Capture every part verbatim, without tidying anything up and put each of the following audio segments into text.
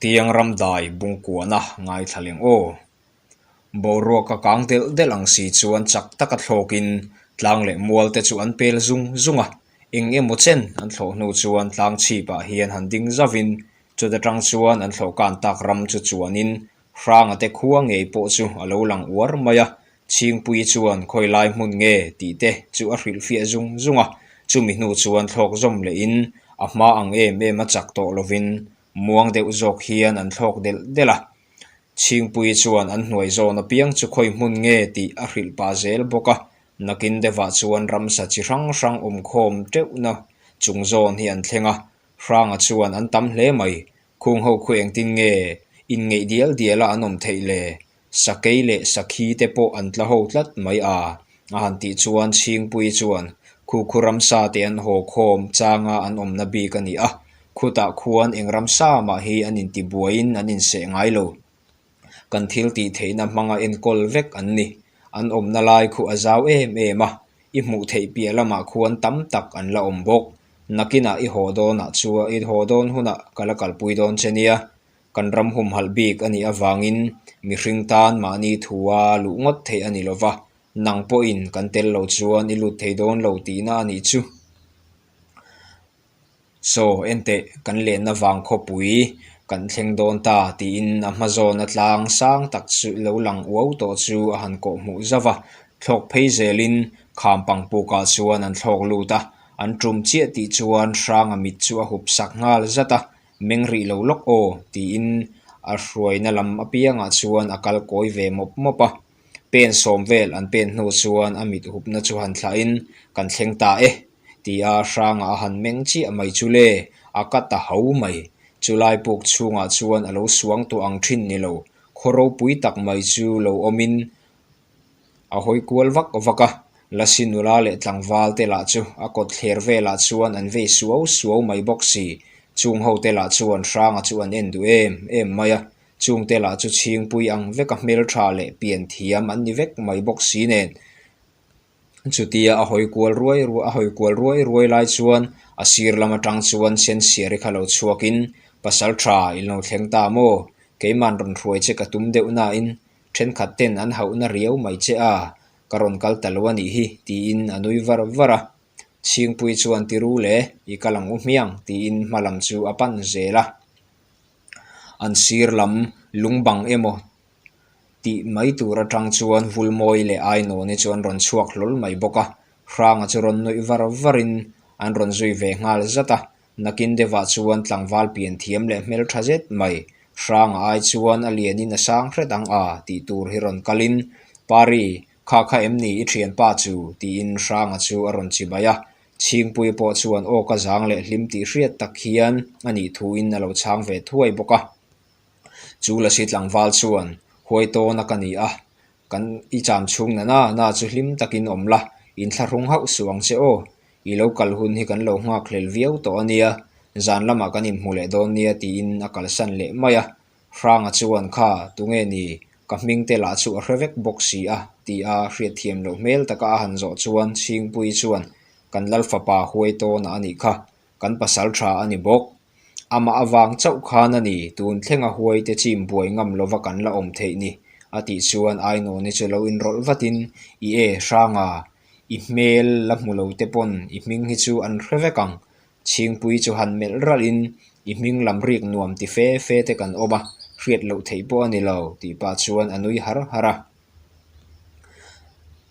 Tiang ram dai bung kuana ngaithla leng aw. Boruak a kang del del ang si chuan chak taka thlawkin tlang leh mual te chu an pel zung zung a, eng emaw chen an thlawh hnu chuan tlang chhipah hian han ding zauhin, chuta tang chuan an thlawh kan tak ram chu chuanin Hranga te khua ngei pawh chu a lo lang uar mai a. Chhingpui chuan khawi lai hmun nge tih te chu a hrilh fiah zung zung a, chumi hnu chuan thlawk zawm lehin a hma ang em em a chak tawh lovin muang deuh zawk hian an thlawk del del a. Chhingpui chuan an hnuai zawn apiang chu khawi hmun nge tih a hrilh pah zel bawk a, nakin devah chuan ramsa chi hrang hrang awm khawm teuhna chung zawn hi an thleng a. Hranga chuan an tam hle mai, khung ho khu engtin nge inngeih dial diala an awm theih le, sakei leh sakhi te pawh an tla ho tlat mai a, a han tih chuan Chhingpui chuan khu khu ramsa te an haw khawm changa an awmna bik a ni a, khutah khuan eng ramsa mah hi an intibuaiin an inseh ngai lo. Kan thil tih theihna hmanga enkawl vek an ni. An awmna lai khu a zau em em a, i hmuh theih piah lamah khuan tam tak an la awm bawk. Nakinah i haw dawnah chuan, i haw dawn hunah ka la kalpui dawn che nia. Kan ram humhalh bik a nih avangin mihring tan mahni thua luh ngawt theih a ni lo va, nang pawhin kan tel lo chuan i lut thei dawn lo tihna a nih chu. Saw, en teh, kan lenna vang khawpui kan thleng dawn ta, tiin a hma zawna tlang sang tak chu lo lang uau tawh chu a han kawh hmuh zauh a. Thlawk phei zelin kham pangpukah chuan an thlawk lut a, an tum chiah tih chuan Hranga mit chu a hup sak nghal zat a, meng rih lo lawk aw, tiin a hruaina lam apiangah chuan a kal kawi ve mawp mawp a. Pen sawm vel an pen hnu chuan a mit hupna chu han thlahin, kan thleng ta e, tia Hranga a han meng chiah mai chu le, a kat a hau mai. Chulai puk chhungah chuan a lo suang tawh ang ṭhin ni lo, khaw ropui tak mai chu lo awmin, a hawi kual vak vak a. Lasi nula leh tlangval te lah chu a kawt thler velah chuan an vei suau suau mai bawk si. Chung ho te lah chuan Hranga chu an en duh em em mai a. Chung te lah chu Chhingpui ang veka hmelṭha leh pian thiam an ni vek mai bawk si nen. Chutia a hawi kual ruai ruai, a hawi kual ruai ruai lai chuan a sir lam aṭang chuan Sensiari kha lo chhuakin, "Pasalṭha, in lo thleng ta maw? Keiman rawn hruai che ka tum deuh nain, ṭhenkhat ten an hauhna riau mai che a, ka rawn kal ta lo a nih hi," tiin a nui var var a. Chhingpui chuan, "Tiru le, i kal ang u hmiang," tiin hma lam chu a pan zel a. An sir lam lungbang emaw tih mai tur aṭang chuan Vulmawi leh Ainawni chu an rawn chhuak hlawl mai bawk a. Hranga chu rawn nuih var varin an rawn zui ve nghal zat a. Nakin devah chuan tlangval pian thiam leh hmelṭha zet mai Hranga ai chuan a lianin a sang hret ang a tih tur hi rawn kalin, "Pari, kha kha em ni i ṭhianpa chu?" tiin Hranga chu a rawn chibai a. Chhingpui pawh chuan, "Aw, ka zang leh hlim," tih hriat tak hian a nih thuin a lo chhang ve thuai bawk a. Chu Lasi tlangval chuan, "Huaitawna ka ni a, kan i cham chhung na na na chu hlim takin awm la, inthlahrung hauh suh ang che aw, i lo kal hun hi kan lo nghakhlel viau tawh a nia, zan lamah kan inhmu leh dawn nia," tiin a kalsan leh mai a. Hranga chuan, "Kha, tunge ni, ka hming te lah chu a hre vek bawk si a," tia hriatthiam loh hmel taka a han zawh chuan Chhingpui chuan, "Kan lal fapa Huaitawna a nih kha, kan pasalṭha a ni bawk. Amah avang chauh khan a ni, tun thlenga huaite chim buai ngam lova kan la awm theih ni," a tih chuan Ainawni chu lo inrawlh vatin, "I e, Hranga, i hmel la hmu lo te pawn i hming hi chu an hre vek ang. Chhingpui chu han melh ralin, i hming lam rik nuam ti fe fe te kan awm a, hriat loh theih pawh a ni lo," tih pah chuan a nui har har a.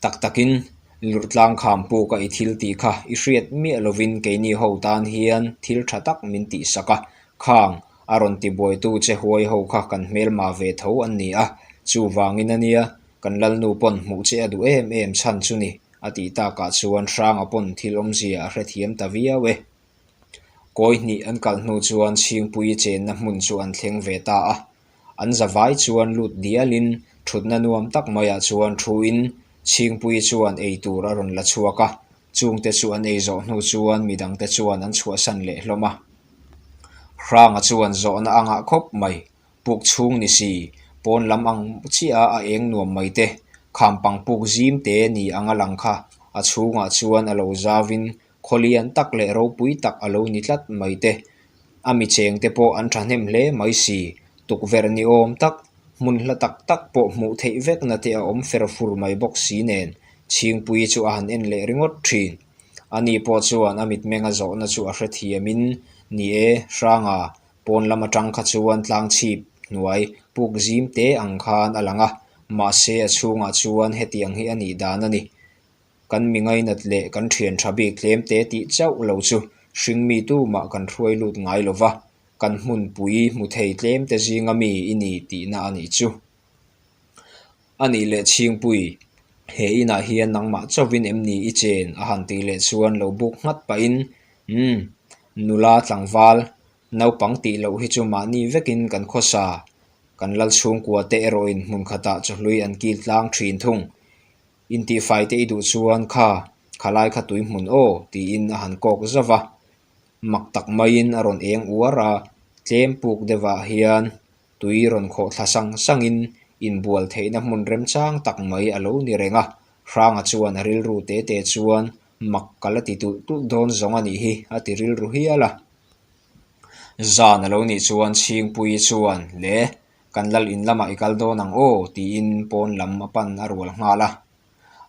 Tak takin, "Lurtlang kham puka i thil tih kha i hriat miah lovin keini ho tan hian thil ṭha tak min tihsak a, khang a rawn tibuaitu che huai ho kha kan hmelma ve tho an ni a, chuvangin a nia, kan lalnu pawn hmuh che a duh em em chhan chu ni," a tih takah chuan Hranga pawn thil awmzia a hrethiam ta viau e. Kawi hnih an kal hnu chuan Chhingpui chenna hmun chu an thleng ve ta a. An zavai chuan lut dialin ṭhutna nuam tak maiah chuan ṭhuin Chhingpui chuan ei tur a rawn la chhuak a. Chungte chu an ei zawh hnu chuan midangte chuan an chhuahsan leh hlawm a. Hranga chuan zawhna a ngah khawp mai. Puk chhung ni si, pawn lam ang chiah a eng nuam mai te, kham pang puk zim te ni anga lang kha, a chhungah chuan a lo zauvin, khaw lian tak leh ropui tak a lo ni tlat mai te, A mi chengte pawh an ṭhahnem hle mai si. Tukverh ni awm tak, hmun hla tak tak pawh hmuh theih vekna te a awm fer fur mai bawk si nen, Chhingpui chu a han en leh ringawt ṭhin. Ani pawh chuan a mitmenga zawhna chu a hrethiamin, "Ni e, Hranga, pawn lam aṭang kha chuan tlang chhip hnuai puk zim te ang khan a lang a, mahse, a chhungah chuan hetiang hi a nih dan a ni. Kan mi ngainat leh kan ṭhian ṭha bik tlem te tih chauh lo chu hring mi tumah kan hruai lut ngai lo va, kan hmunpui hmu thei tlem te zinga mi i ni tihna a nih chu. A nih leh Chhingpui, he inah hian nangmah chauhin em ni i chen?" a han tih leh chuan lo buk nghat pahin, "Um, nula tlangval, naupang tih loh hi chu mahni vekin kan khawsa. Kan lal chhungkua te erawhin hmun khatah chawhlui an kil tlang ṭhin thung. Intihfai te i duh chuan kha, khalai kha tui hmun aw," tiin a han kawk zauh va. Mak tak maiin a rawn eng uar a, tlem puk deuhah hian tui rawn khawh thla sang sangin inbual theihna hmun remchang tak mai a lo ni reng a. Hranga chuan a rilru te te chuan, "Mak ka la ti tulh tulh dawn zawng a nih hi," a ti rilru hial a. Zan a lo nih chuan Chhingpui chuan, "Le, kan lal in lamah i kal dawn ang aw," tiin pawn lam a pan a rual nghal a.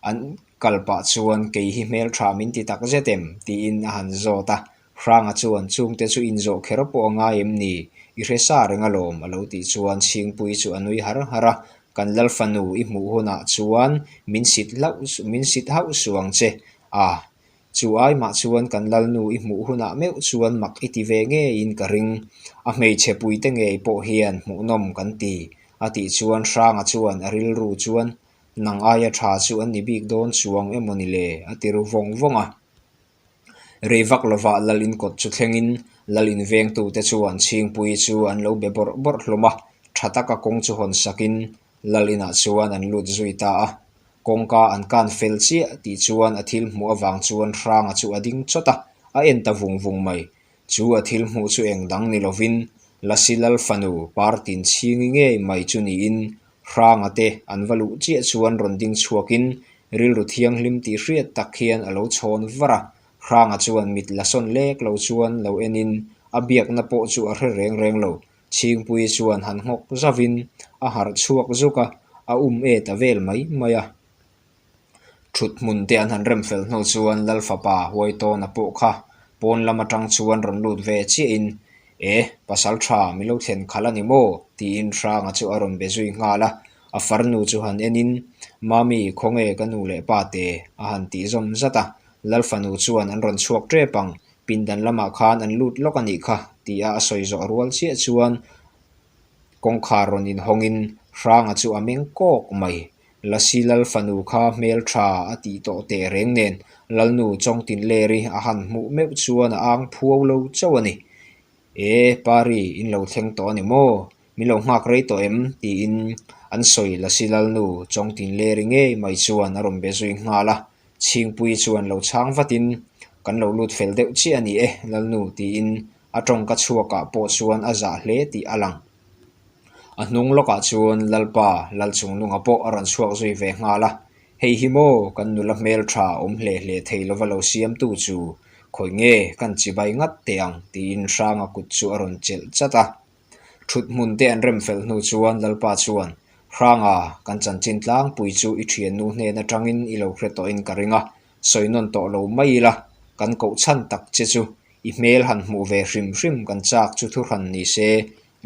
An kal pah chuan, "Kei hi hmelṭha min ti tak zet em?" tiin a han zawt a. Hranga chuan, "Chungte chu inzawh kher pawh a ngai em ni? I hre sa reng alawm," a lo tih chuan Chhingpui chu a nui har har a. "Kan lal fanu i hmuh hunah chuan min sit hlauh, min sit hauh suh ang che a. Chu ai mah chuan kan lalnu i hmuh hunah meuh chuan mak i ti ve ngeiin ka ring. A hmeichhe puite ngei pawh hian hmuhnawm kan ti," a tih chuan Hranga chuan a rilru chuan, "Nang aia ṭha chu an ni bik dawn chuang emaw ni le," a ti ru vawng vawng a. Rei vak lovah lal in kawt chu thlengin lal invengtute chuan Chhingpui chu an lo be bawrh bawrh hlawm a, ṭha taka kawng chu hawn sakin lal inah chuan an lut zui ta a. Kawngka an kan fel chiah tih chuan a thil hmuh avang chuan Hranga chu a ding chawt a, a en ta vung vung mai. Chu a thil hmuh chu eng dang ni lovin, Lasi lal fanu Partin Chhingi ngei mai chu niin Hranga te an va luh chiah chuan rawn ding chhuakin rilru thianghlim tih hriat tak hian a lo chhawn var a. Hranga chuan mit la sawn lek lo chuan lo enin a biakna pawh chu a hre reng reng lo. Chhingpui chuan han nghawk zauhin a harh chhuak zuk a, a um e ta vel mai mai a. Ṭhut hmun te an han rem fel hnu chuan lal fapa Huaitawna pawh kha pawn lam aṭang chuan rawn lut ve chiahin, "E, pasalṭha mi lo thlen khal a ni maw?" tiin Hranga chu a rawn be zui nghal a. A farnu chu han enin, "Mami, khawnge ka nu leh pa te?" a han tih zawm zat a. Lal fanu chuan, "An rawn chhuak ṭep ang, pindan lamah khan an lut lawk a nih kha," tia a sawi zawh rual chiah chuan kawngkhar rawn inhawngin Hranga chu a meng kawk mai. Lasi lal fanu kha hmelṭha a tih tawh teh reng nen, lalnu Chawngtinleri a han hmuh meuh chuan a ang phuau lo chauh a ni. "E, Pari, in lo thleng tawh a ni maw? Min lo nghak rei tawh em?" tiin an sawi Lasi lalnu Chawngtinleri ngei mai chuan a rawn be zui nghal a. Chhingpui chuan lo chhang vatin, "Kan lo lut fel deuh chiah a ni e, lalnu," tiin a ṭawngka chhuakah pawh chuan a zah hle tih a lang. A hnung lawkah chuan lalpa, lal chungnunga pawh a rawn chhuak zui ve nghal a. "Hei hi maw kan nula hmelṭha awm hle hle thei lova lo siamtu chu, khawi nge kan chibai ngat teh ang," tiin Hranga kut chu a rawn chelh chat a. Ṭhut hmun te an rem fel hnu chuan lalpa chuan, "Hranga, kan chanchin tlangpui chu i ṭhiannu hnen aṭangin i lo hre tawhin ka ring a, sawi nawn tawh lo mai ila, kan kohchhan tak che chu i hmel han hmuh ve hrim hrim kan chak chu thu hran ni se,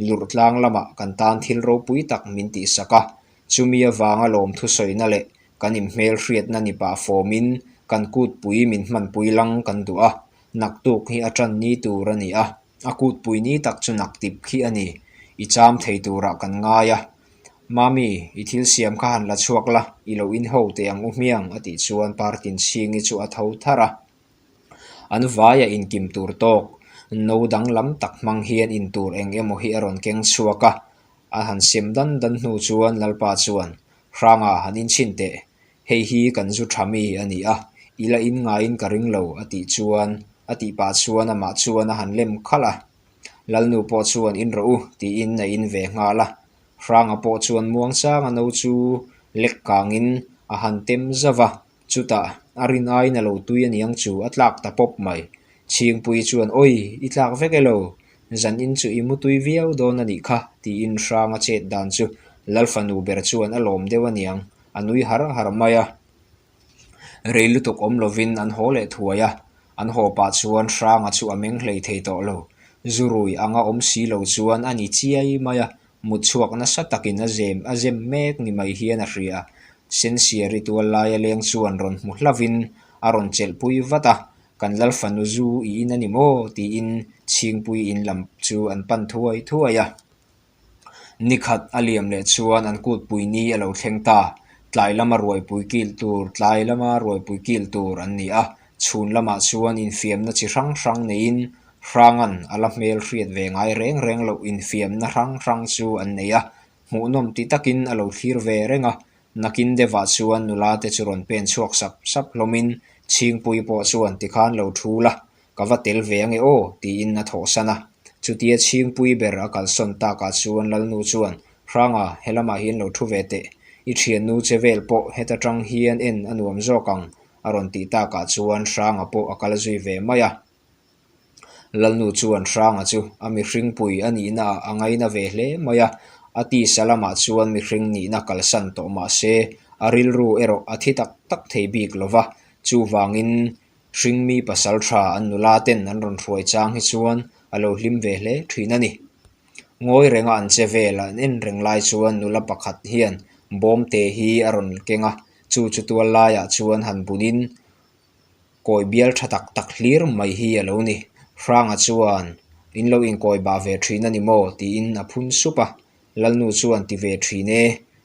lurh tlang lamah kan tan thil ropui tak min tihsak a, chumi avanga lawmthu sawina leh kan inhmel hriatna ni pah fawmin kan kutpui min hmanpui lang kan duh a, naktuk hi a ṭan ni tur a ni a, a kutpui ni tak chu naktip khi a ni, i cham thei turah kan ngai a. Mami, i thil siam kha han la chhuak la, i lo inho teh ang u hmiang," a tih chuan Partin Chhingi chu a tho thar a. An vaia inkim tur tawk, no danglam tak hmang hian in tur eng emaw hi a rawn keng chhuak a. A han sem dan dan hnu chuan lalpa chuan, "Hranga, han in chhin teh, hei hi kan zu ṭha mi a ni a, i la in ngaiin ka ring lo," a tih chuan, a tih pah chuan amah chuan a han lem khalh a. Lalnu pawh chuan, "In rawh u," tiin a in ve nghal a. Hranga pawh chuan muangchanga no chu lek kangin a han tem zauh va. Chutah a rin aiin a lo tui a niang chu a tlak ta pawp mai. Chhingpui chuan, "Awi, i tlak vek elo, Zanin chu i mutui viau dawn a nih kha, tiin Hranga chet dan chu Lalfanu ber chuan a lawm deuh a niang, a nui har har mai a. Rei lutuk awm lovin an haw leh thuai a, an haw pah chuan Hranga chu a meng hlei thei tawh lo. Zu rui anga awm si lo chuan a ni chiai mai a, mut chhuak nasa takin a zem, a zem mek ni mai hian a hria. Sensia ri tual lai a leng chuan rawn hmu hlavin a rawn chelhpui vat a, "Kan Lalfanu zu i in a ni maw?" tiin Chhingpui in lam chu an pan thuai thuai a. Ni khat a liam leh chuan an kutpui ni a lo thleng ta. Tlai lama ruaipui kil tur, tlai lama ruaipui kil tur an ni a. Chhun lamah chuan infiamna chi hrang hrang neiin Hrangan a la hmel hriat ve ngai reng reng loh infiamna hrang hrang chu an nei a. Hmuhnawm ti takin a lo thlir ve reng a. Nakin deuhah chuan nula te chu rawn pen chhuak sap sap hlawmin Chhingpui pawh chuan tikhan lo thu la, "Ka va tel ve ange aw," tiin a thawhsan a. Chutia Chhingpui ber a kalsawn takah chuan Lalnu chuan, "Hranga, he lamah hian lo thu ve teh. I ṭhiannu che vel pawh heta ṭang hian en a nuam zawk ang," a rawn tih takah chuan Hranga pawh a kal zui ve mai a. Lalnu chuan Hranga chu a mihringpui a nihna a ngaina ve hle mai a. A tisa lamah chuan mihring nihna kalsan tawh mah se, a rilru erawh a thi tak tak thei bik lo va. Chuvangin hringmi pasalṭha an nula ten an rawn hruai chang hi chuan a lo hlim ve hle ṭhin a ni. Ngawi renga an che vel an en reng lai chuan nula pakhat hian bawmte hi a rawn keng a, chu chu tual laiah chuan han bunin kawi bial ṭha tak tak hlir mai hi a lo ni. Hranga chuan, "In lo inkawi bah ve ṭhin a ni maw?" tiin a phun sup a. Lalnu chuan, "Ti ve ṭhin e,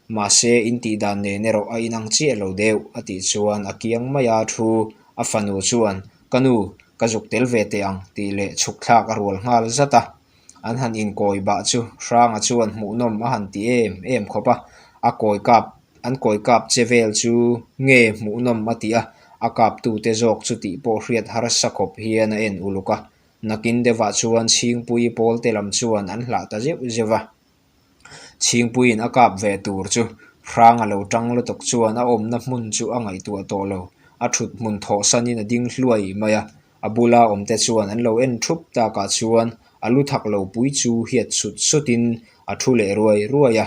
mahse, in tih dan nen erawh a inang chiah lo deuh," a tih chuan a kiang mai a thu. A fanu chuan, "Ka nu, ka zuk tel ve teh ang," tih leh chhuk thlak a rual nghal zat a. An han inkawi bah chu Hranga chuan hmuhnawm a han ti em em khawp a. A kawi kap, an kawi kap che vel chu nge hmuhnawm a ti a, a kaptute zawk chu tih pawh hriat harsa khawp hian a en uluk a. Nakin deuhah chuan Chhingpui pawlte lam chuan an hlah ta zeuh zeuh a. Chhingpuiin a kap ve tur chu Hranga lo ṭang lutuk chuan a awmna hmun chu a ngaihtuah tawh lo. A ṭhut hmun thawhsanin a ding hluai mai a. A bula awmte chuan an lo en thup takah chuan a lu thak lo pui chu hiat sut sutin a thu leh ruai ruai a.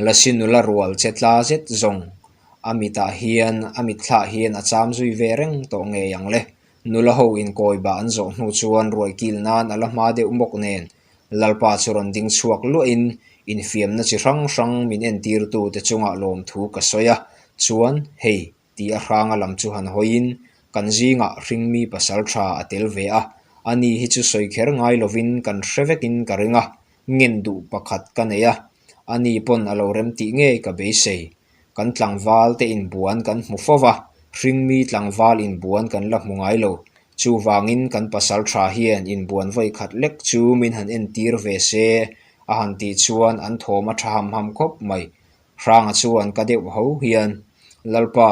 Lasi nula rual che tla zet zawng a mitah hian, a mitthlah hian a cham zui ve reng tawh ngei ang le. Nula ho inkawi bah an zawh hnu chuan ruai kil nan a la hma deuh mawk nen, Lalpa chu rawn ding chhuak luahin, "Infiamna chi hrang hrang min entirtute chungah lawmthu ka sawi a, chuan hei," tia Hranga lam chu han hawiin, "Kan zingah hringmi pasalṭha a tel ve a, ani hi chu sawi kher ngai lovin kan hre vekin ka ring a, ngen duh pakhat ka nei a, ani pawn a lo rem tih ngei ka beisei. Kan tlangval te inbuan kan hmu fo va, hringmi tlangval inbuan kan la hmu ngai lo. Chuvangin kan pasalṭha hian inbuan vawi khat lek chu min han entir ve se," a han tih chuan an thawm a ṭha ham ham khawp mai. Hranga chuan ka deuh ho hian, "Lalpa,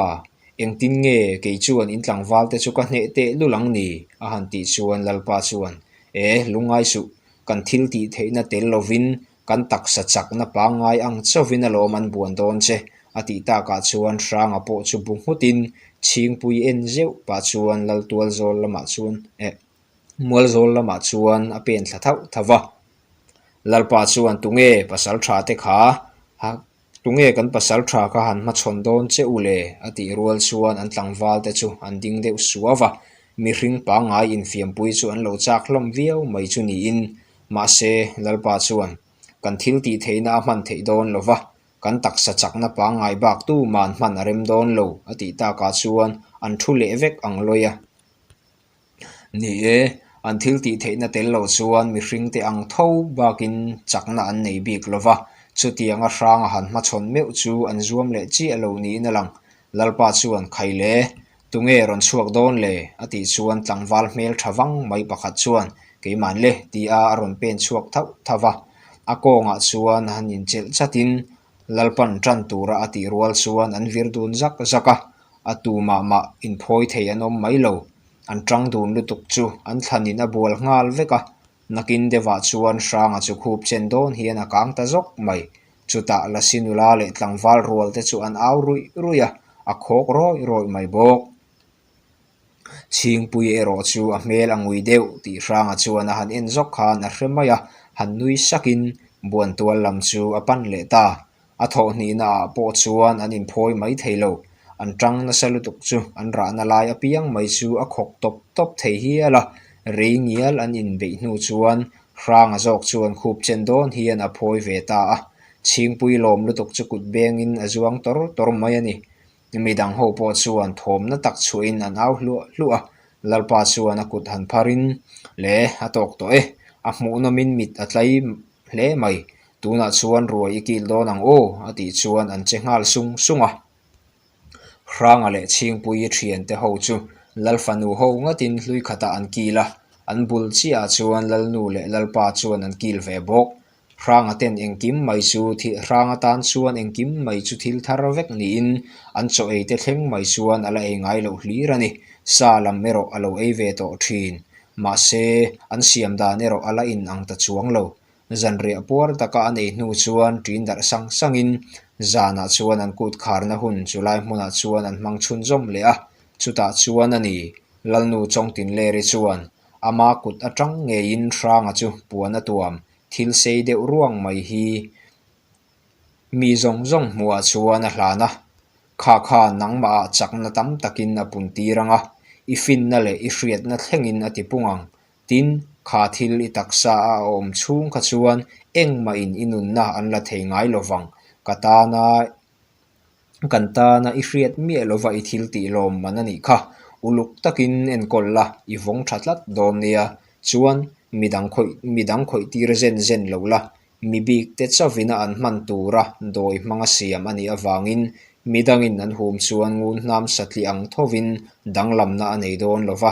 engtin nge kei chuan in tlangval te chu ka hneh teh lul ang ni?" a han tih chuan Lalpa chuan, "E, lungngai suh, kan thil tih theihna tel lovin, kan taksa chakna pangngai ang chauhin alawm an buan dawn che," a tih takah chuan Hranga pawh chu bu nghutin Chhingpui en zeuh pah chuan Laltual zawl lamah chuan, eh, Mualzawl lamah chuan a pen thla thauh thauh va. Lalpa chuan, "Tunge pasalṭha te kha, ha, tunge kan pasalṭha kha han hmachhawn dawn che u le?" a tih rual chuan an tlangval te chu an ding deuh suau va. Mihring pangngai infiampui chu an lo chak hlawm viau mai chu niin, mahse, Lalpa chuan, "Kan thil tih theihna a hman theih dawn lo va, kan taksa chakna pangngai bak tuman hman a rem dawn lo," a tih takah chuan an thu leh vek ang lawi a. Ni e, an thil tih theihna tel lo chuan mihring te ang tho bakin chakna an nei bik lo va. Chutianga Hranga han hmachhawn meuh chu an zuam leh chiah lo niin a lang. Lalpa chuan, "Khai le, tunge rawn chhuak dawn le?" a tih chuan tlangval hmel ṭha vang mai pakhat chuan, "Keiman le," tia a rawn pen chhuak thauh thauh va. A kawngah chuan han inchelh chatin, Lalpan ṭan tura a tih rual chuan an vir dun zak zak a, a tu mah mah inphawi thei an awm mai lo. An ṭang dun lutuk chu an thlanin a bual nghal vek a, nakin deuhah chuan Hranga chu khup chen dawn hian a kang ta zawk mai. Chutah Lasi nula leh tlangval rual te chu an au ruih ruih a, a khawk rawih rawih mai bawk. Chhingpui erawh chu a hmel a ngui deuh tih Hranga chuan a han en zawk khan a hre mai a, han nui sakin Buantual lam chu a pan leh ta. A thawh hnihna ah pawh chuan an inphawi mai thei lo. An ṭang nasa lutuk chu an rahna lai apiang mai chu a khawk tawp tawp thei hial a, rei ngial an inbeih hnu chuan Hranga zawk chuan khup chen dawn hian a phawi ve ta a. Chhingpui lawm lutuk chu kut bengin a zuang tawr tawr mai a ni. Midang ho pawh chuan thawmna tak chhuahin an au hluah hluah a. Lalpa chuan a kut han pharin, "Le, a tawk tawh e, a hmuhnawmin mit a tlai hle mai. Tunah chuan ruai i kil dawn ang aw," a tih chuan an che nghal sung sung a. Hranga leh Chhingpui ṭhiante ho chu lal fanu ho ngatin hlui khatah an kil a, an bul chiah chuan lalnu leh lalpa chuan an kil ve bawk. Hranga ten engkim mai chu thi-, Hranga tan chuan engkim mai chu thil thar vek niin an chaw ei te thleng mai chuan a la ei ngai lo hlir a ni. Sa lam erawh a lo ei ve tawh ṭhin. Mahse, an siam dan erawh a la inang ta chuang lo. Zanriah puar taka a nei hnu chuan ṭin darh sang sangin zanah chuan an kut kharna hun chu lai hmunah chuan an hmang chhunzawm leh a. Chutah chuan a ni, lalnu Chawngtinleri chuan ama kut aṭang ngeiin Hranga chu puan a tuam, thil sei deuh ruang mai hi mi zawng zawng hmuah chuan a hlan a. "Kha khan nangmahah chakna tam takin a pun tir ang a, i finna leh i hriatna thlengin a ti pung ang. Tin, kha thil i taksa a awm chhung kha chuan engmahin i nunna an la thei ngai lovang. Ka tana, kan tana i hriat miah lova i thil tih lawmman a nih kha. Uluk takin enkawl la, i vawng ṭha tlat dawn nia. Chuan midang khawih, midang khawih tir zen zen lo la. Mi bik te chavina an hman tura dawi hmanga siam a nih avangin midangin an hum chuan ngun hnam satliah ang thovin danglamna a nei dawn lova.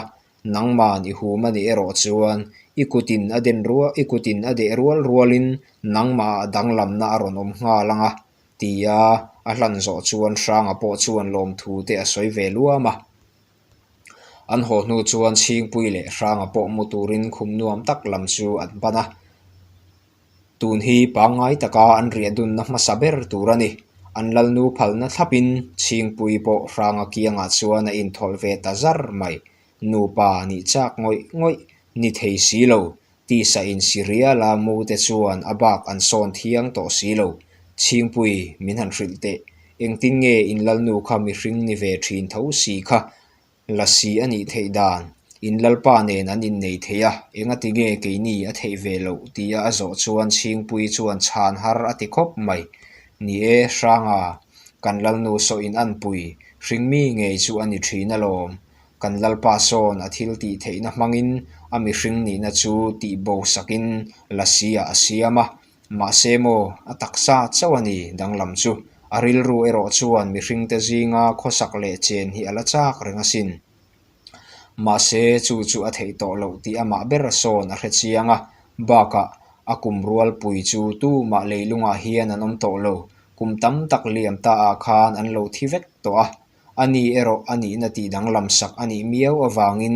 Nangman i hum a nih erawh chuan i kutin a den rua-, i kutin a deh rual rualin nangmah danglamna a rawn awm nghal ang a," tia a hlan zawh chuan Hranga pawh chuan lawmthu te a sawi ve luam a. An haw hnu chuan Chhingpui leh Hranga pawh mu turin khum nuam tak lam chu an pan a. Tun hi pangngai taka an riah dunna hmasa ber tur a ni. An lalnu phalna thlapin Chhingpui pawh Hranga kiangah chuan a inthawlh ve ta zar mai. "Nupa nih chak ngawih ngawih ni thei si lo, tisa in serial-a mu te chuan a bak an sawn thiang tawh si lo. Chhingpui, min han hrilh teh. Engtin nge in lalnu kha mihring ni ve ṭhin tho si kha? Lasi a nih theih dan, in lalpa nen an innei thei a, engatinge keini a theih ve loh?" tia a zawh chuan Chhingpui chuan chhan har a ti khawp mai. "Ni e, Hranga, kan lalnu saw in anpui, hring mi ngei chu a ni ṭhin alawm. Kan lalpa sawn a thil tih theihna hmangin a mihring nihna chu tihbo sakin lasiah a siam a. Mahse maw, a taksa chauh a ni danglam chu. A rilru erawh chuan mihringte zinga khawsak leh chen hi a la chak reng asin. Mahse, chu chu a theih tawh loh tih amah ber sawn a hre chiang a. Bakah a kum rualpui chu tumah leilungah hian an awm tawh lo. Kum tam tak liam ta ah khan an lo thi vek tawh a. Ani erawh a nihna tih danglam sak a nih miau avangin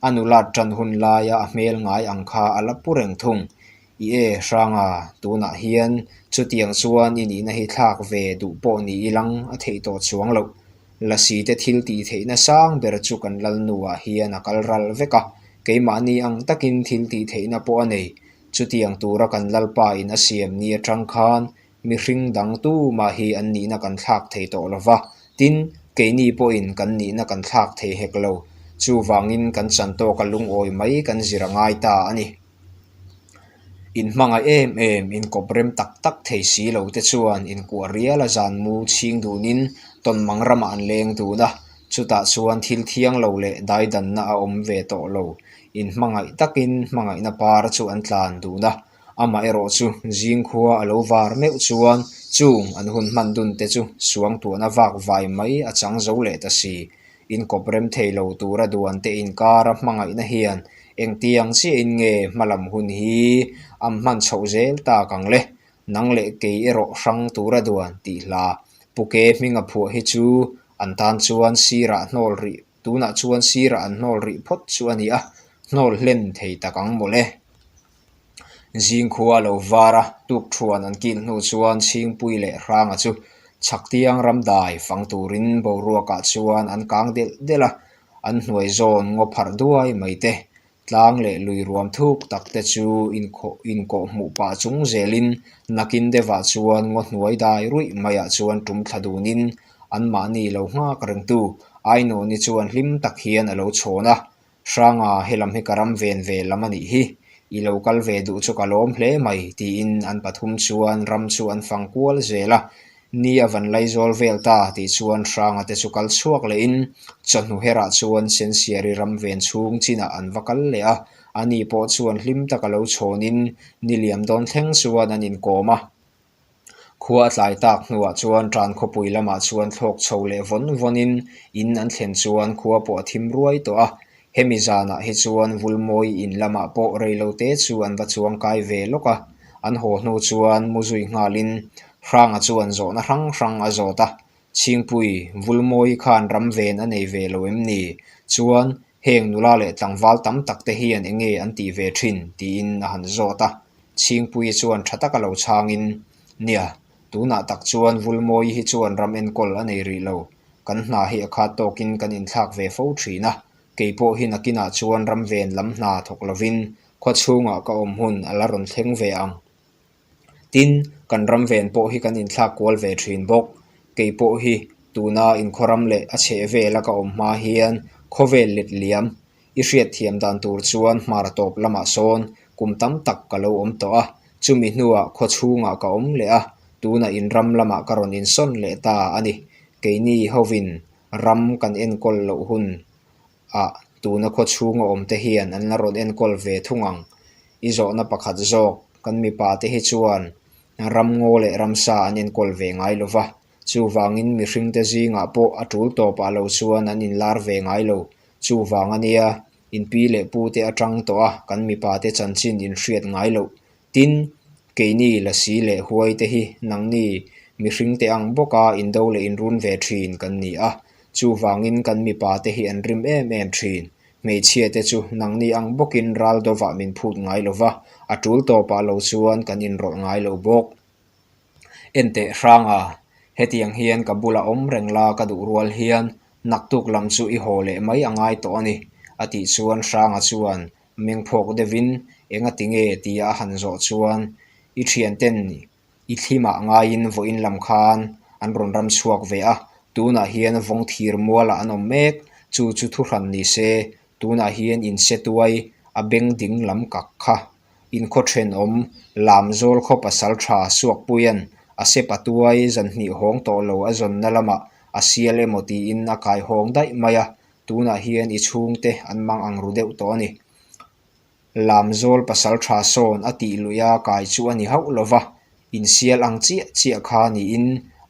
a nula ṭan hun laia a hmel ngai ang kha a la pu reng thung. I e, Hranga, tunah hian chutiang chuan i nihna hi thlak ve duh pawh ni ilang a theih tawh chuang lo. Lasi te thil tih theihna sang ber chu kan lalnuah hian a kal ral vek a. Keimahni ang takin thil tih theihna pawh a nei. Chutiang tura kan lalpa in a siam ni aṭang khan mihring dang tuma hi an nihna kan thlak thei tawh lo va. Tin, keini pawhin kan nihna kan thlak thei hek lo. Chuvangin kan chan tawka lungawi mai kan zir a ngai ta a ni. In hmangaih em em, in kawp rem tak tak thei si lo te chuan in kuah riala zan mu chhing dunin tawnmang ramah an leng dun a. Chutah chuan thil thiang lo leh daidanna a awm ve tawh lo. In hmangaih takin hmangaihna par chu an tlan dun a. Amaherawhchu, zingkhua a lo var meuh chuan chung an hun hman dun te chu suangtuahna vak vai mai a chang zo leh ta si. In kawp rem thei lo tura duan te inkara hmangaihna hian engtiang chiahin nge hmalam hun hi a hman chhoh zel tak ang le? Nang leh kei erawh hrang tura duan tih hla. Pu K hminga phuah hi chu an tan chuan sirah hnawl rih, tunah chuan sirah an hnawl rih phawt chu a ni a, hnawl hlen thei tak ang maw le. Zingkhua lo vara tukṭhuan an kil hnu chuan Chhingpui leh Hranga chu chhak tiang ram dai fang turin boruakah chuan an kang delh delh a. an hnuai zawn ngaw pharh duai mai te. Tlang leh lui ruam thuk tak te chu inkawh, inkawh hmuh pah chung zelin nakin deuhah chuan ngaw hnuai dai ruih maiah chuan tum thla dunin anmahni lo nghak rengtu Ainawni chuan hlim tak hian a lo chhawn a. Hranga, he lam hi ka ram ven ve lam a nih hi, i lo kal ve duh chu ka lawm hle mai, tiin an pathum chuan ram chu an fang kual zel a. Ni a van lai zawl vel ta tih chuan Hranga te chu kal chhuak lehin chawhnu herah chuan Sensiari ram ven chhung chinah an va kal leh a. Ani pawh chuan hlim taka lo chhawnin ni liam dawn thleng chuan an inkawm a. Khua a tlai tak hnuah chuan ṭan khawpui lamah chuan thlawk chho leh vawn vawnin in an thlen chuan khua pawh a thim ruai tawh a. Hemi zanah hi chuan Vulmawi in lamah pawh reilote chu an va chuang kai ve lawk a. An haw hnu chuan mu zui nghalin Hranga chuan zawhna hrang hrang a zawt a. Chhingpui, Vulmawi khan ram ven a nei ve lo em ni? Chuan heng nula leh tlangval tam tak te hian enge an tih ve ṭhin, tiin a han zawt a. Chhingpui chuan ṭha taka lo chhangin, nia, tunah tak chuan Vulmawi hi chuan ram enkawl a nei rih lo. Kan hna hi a khat tawkin kan inthlak ve fo ṭhin a. Kei pawh hi nakinah chuan ram ven lam hna thawk lovin khaw chhungah ka awm hun a la rawn thleng ve ang. Tin, kan ram ven pawh hi kan inthlak kual ve ṭhin bawk. Kei pawh hi tuna in khaw ram leh a chheh vela ka awm hma hian khawvel let liam i hriatthiam dan tur chuan Hmar tawp lamah sawn kum tam tak ka lo awm tawh a. Chumi hnuah khaw chhungah ka awm leh a, tuna in ram lamah ka rawn insawn leh ta a ni. Keini hovin ram kan enkawl loh hun ah tuna khaw chhunga awm te hian an la rawn enkawl ve thung ang. I zawhna pakhat zawk, kan mipa te hi chuan ram ngaw leh ram sa an enkawl ve ngai lo va. Chuvangin mihring te zingah pawh a tul tawpah lo chuan an inlar ve ngai lo. Chuvang a nia, in pi leh pu te aṭang tawh a, kan mipa te chanchin in hriat ngai lo. Tin, keini lasi leh huai te hi nangni mihring te ang bawka indo leh inrun ve ṭhin kan ni a. Chuvangin kan mipa te hi an rim em em ṭhin. Hmeichhia te chu nangni ang bawkin ral dovah min phut ngai lo va, a tul tawpah lo chuan kan inrawlh ngai lo bawk. Enteh Hranga, hetiang hian ka bula awm reng la ka duh rual hian naktuk lam chu i haw leh mai a ngai tawh a ni, a tih chuan Hranga chuan meng phawk deuhin, engatinge tia a han zawh chuan, i ṭhianten i thlimah ngaiin vawiin lam khan an rawn ram chhuak ve a, tunah hian vawng thir mualah an awm mek, chu chu thu hran ni se, tunah hian in se tuai a beng ding lam kak kha. In khaw ṭhenawm Lamzawl khaw pasalṭha Suakpuian a se pa tuai zan hnih hawng tawh lo a zawnna lamah a sial emaw tiin a kai hawng daih mai a, tunah hian i chhungte an mang ang ru deuh tawh a ni. Lamzawl pasalṭha sawn a tih luia kai chu a ni hauh lo va, insial ang chiah chiah kha niin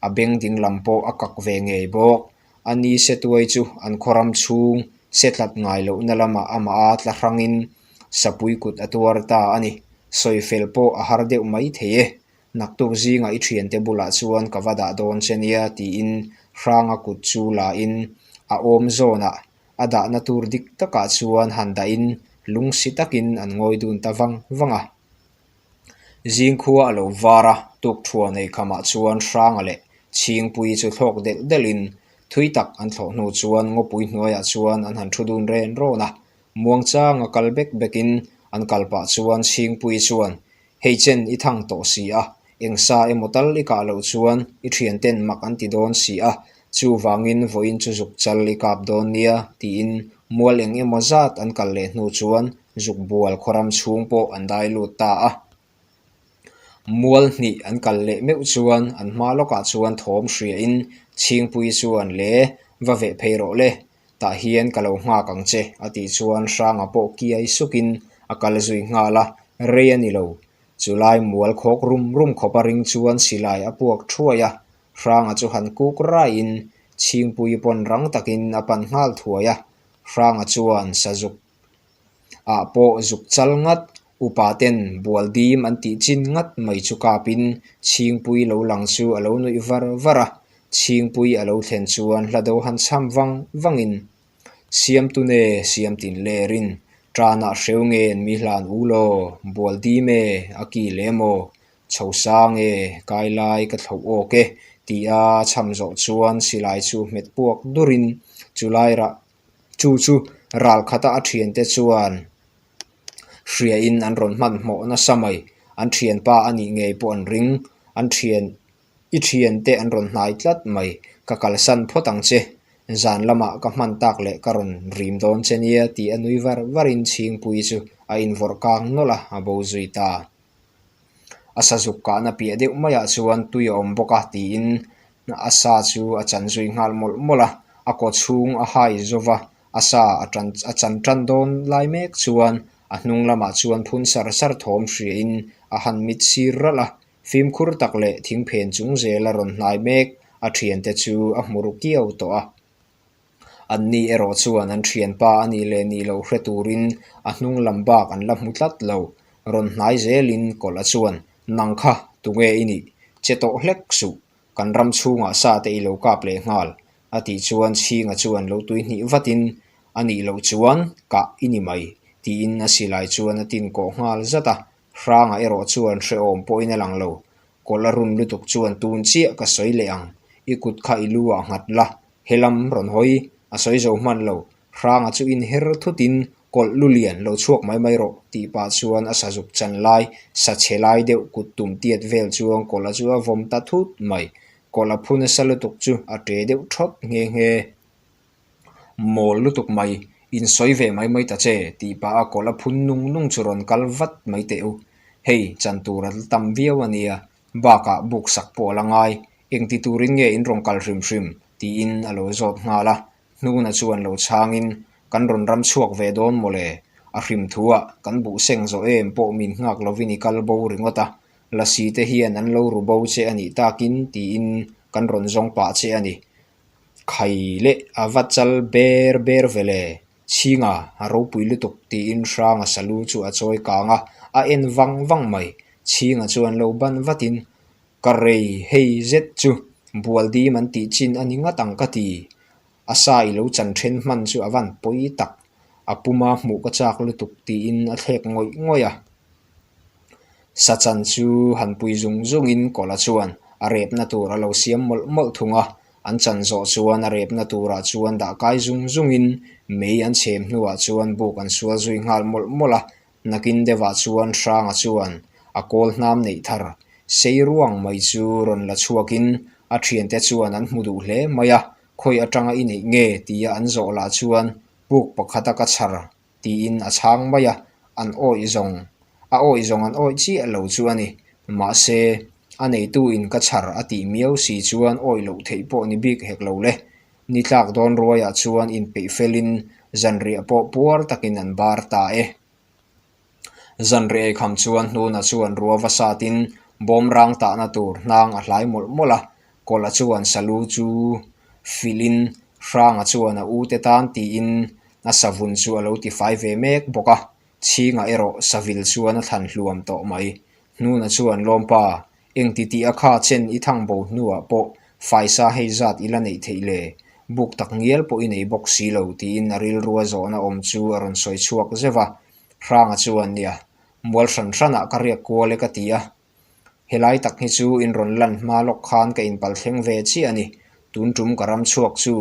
a beng ding lam pawh a kak ve ngei bawk. A ni se tuai chu an khaw ram chhung se tlat ngai lohna lamah amah a tla hrangin sapui kut a tuar ta a ni. Sawi fel pawh a har deuh mai thei e. Naktuk zinga i ṭhiante bulah chuan ka va dah dawn che nia, tiin Hranga kut chu lain a awm zawnah a dahna tur dik takah chuan han dahin lungsi takin an ngawi dun ta vang vang a. Zingkhua a lo var a, tukṭhuah nei khamah chuan Hranga leh Chhingpui chu thlawk delh delhin thui tak an thlawh hnu chuan ngawpui hnuaiah chuan an han ṭhu dun ren rawn a. Muangchanga kal bek bekin an kal pah chuan Chhingpui chuan, hei chen i thang tawh si a, engsa emaw tal i kah loh chuan i ṭhianten mak an ti dawn si a, chuvangin vawiin chu zuk chal i kap dawn nia, tiin mual eng emaw zat an kal leh hnu chuan zuk bual khaw ram chhung pawh an dai lut ta a. Mual hnih an kal leh meuh chuan an hma lawkah chuan thawm hriain Chhingpui chuan, le, va veh phei rawh le, tah hian ka lo nghak ang che, a tih chuan Hranga pawh kiai sukin a kal zui nghal a, rei a ni lo. Chulai mual khawk rum rum khawpa ring chuan silai a puak thuai a, Hranga chu han kuk raiin Chhingpui pawn rang takin a pan nghal thuai a. Hranga chuan sazuk ah pawh zuk chal ngat, upa ten bual dim an tih chin ngat mai chu kapin Chhingpui lo lang chu a lo nuih var var a. Chhingpui a lo thlen chuan hla do han chham vang vangin, siam tun e, siam tin lerin, ṭanah hreu ngen mi hlan u law, bual dim e, a ki le maw, chho sang e, kai lai ka thlo awk e, tia chham zawh chuan silai chu hmet puak durin chulai rah Chu chu ral khata a ṭhiante chuan hriain an rawn hman hmawh nasa mai. An ṭhianpa a nih ngei pawh an ring. An ṭhian, i ṭhiante an rawn hnai tlat mai. Ka kalsan phawt ang che. Zan lamah ka hman tak leh ka rawn rim dawn che nia, tih a nui var varin Chhingpui chu a invawrh kang nawlh a, a bo zui ta. A sa zuk kahna piah deuh maiah chuan tui a awm bawk a, tiin a sa chu a chan zui nghal mawlh mawlh a, a kaw chhung a hai zo va, a sa a tan, a chan tan dawn lai mek chuan a hnung lamah chuan phun sar sar thawm hriain a han mit sir ralh a, fimkhur tak leh thingphen chung zela rawn hnai mek a ṭhiante chu a hmu ru kiau tawh a. Anni erawh chuan an ṭhianpa a nih leh nih loh hre turin a hnung lam bak an la hmu tlat lo. Rawn hnai zelin Kawlha chuan, "Nang kha, tunge i nih? Che tawh hlek suh, kan ram chhungah sa te i lo kap leh nghal," a tih chuan Chhinga chuan lo tui hnih vatin, "A nih loh chuan kah i ni mai," tiin a silai chuan a tin kawh nghal zat a. Hranga erawh chuan hre awm pawhin a lang lo. Kawlha run lutuk chuan, "Tun chiah ka sawi leh ang, i kut kha i luah nghat la, he lam rawn hawi, a sawi zo hman lo." Hranga chu inher thutin, "Kawlh lu lian, lo chhuak mai mai rawh," tih pah chuan a sa zuk chan lai, sa chhe lai deuh kut tum tiat vel chuan Kawlha chu a vawm ta thut mai. Kawlha phun a sa lutuk chu a ṭe deuh thawt nghe nghe. "Mawl lutuk mai, insawi ve mai mai ta che," tih pah a Kawlha phun nung nung chu rawn kal vat mai teh u. "Hei, chan tur a tam viau a nia, bakah buk sak pawh a la ngai, engti turin nge in rawn kal hrim hrim?" tiin a lo zawt nghal a. Hnuna chuan lo chhangin, "Kan rawn ram chhuak ve dawn maw le? A hrim thuah kan buh seng zawh em pawh min nghak lovin i kal bo ringawt a, lasi te hian an lo ru bo che a nih takin," tiin kan rawn zawng pah che a ni. Khai leh a va chal ber ber ve le. "Chhinga, a ropui lutuk," tiin Hranga salu chu a chawi kang a, a en vang vang mai. Chhinga chuan lo ban vatin, "Ka rei hei zet chu, bual dim an tih chin a ni ngat ang ka ti. A sa i lo chan ṭhen hman chu a van pawi tak, a puma hmuh ka chak lutuk," tiin a thlek ngawih ngawih a. Sa chan chu han pui zung zungin Kawlha chuan a repna tur a lo siam mawlh mawlh thung a, an chan zawh chuan a repna turah chuan dah kai zung zungin mei an chhem hnuah chuan buk an sual zui nghal mawlh mawlh a. Nakin deuhah chuan Hranga chuan a kawl hnam neih thar sei ruang mai chu rawn la chhuakin a ṭhiante chuan an hmu duh hle mai a, "Khawi aṭanga i neih nge?" tia an zawh lah chuan, "Buk pakhata ka chhar," tiin a chhang mai a, an awih zawng, a awih zawng an awih chiah lo chu a ni. Mahse, a neitu in ka chhar a tih miau si chuan awih loh theih pawh ni bik hek lo le. Ni tlak dawn ruaiah chuan inpeih felin zanriah pawh puar takin an bar ta e. Zanriah ei kham chuan hnuna chuan ruo va satin bawmrang tahna tur hnang a hlai mawlh mawlh a, Kawlha chuan salu chu filin Hranga chuan a u te tan tiin a savun chu a lo tifai ve mek bawk a. Chhinga erawh savil chuan a thlan hluam tawh mai. Hnuna chuan, "Lawmpa, engti tia kha chen i thang bo hnuah pawh faisa hei zat i la neih theih le? Buk tak ngial pawh i nei bawk si lo," tiin a rilru a zawhna awm chu a rawn sawi chhuak zeuh a. Hranga chuan, "Nia, mual hran hranah ka riak kual e ka ti a. Helai tak hi chu in rawn lan hma lawk khan ka inpal thleng ve chiah a ni. Tun ṭum ka ram chhuak chu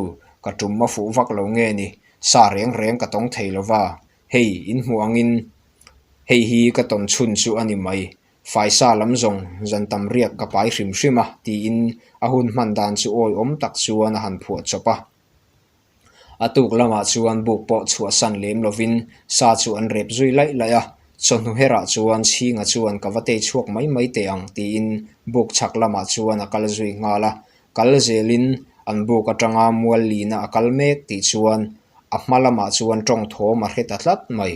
ka ṭum a fuh vak lo nge ni? Sa reng reng ka tawng thei lo va. Hei, in hmuh angin hei hi ka tawn chhun chu a ni mai. Faisa lam zawng zan tam riak ka pai hrim hrim a," tiin a hun hman dan chu awih awm tak chuan a han phuah chawp a. A tuk lamah chuan buk pawh chhuahsan lem lovin sa chu an rep zui laih laih a. Chawhnu herah chuan Chhinga chuan, "Ka va tei chhuak mai mai teh ang," tiin buk chhak lamah chuan a kal zui nghal a. Kal zelin an buk aṭanga mual lina a kal mek tih chuan a hma lamah chuan ṭawng thawm a hre ta tlat mai.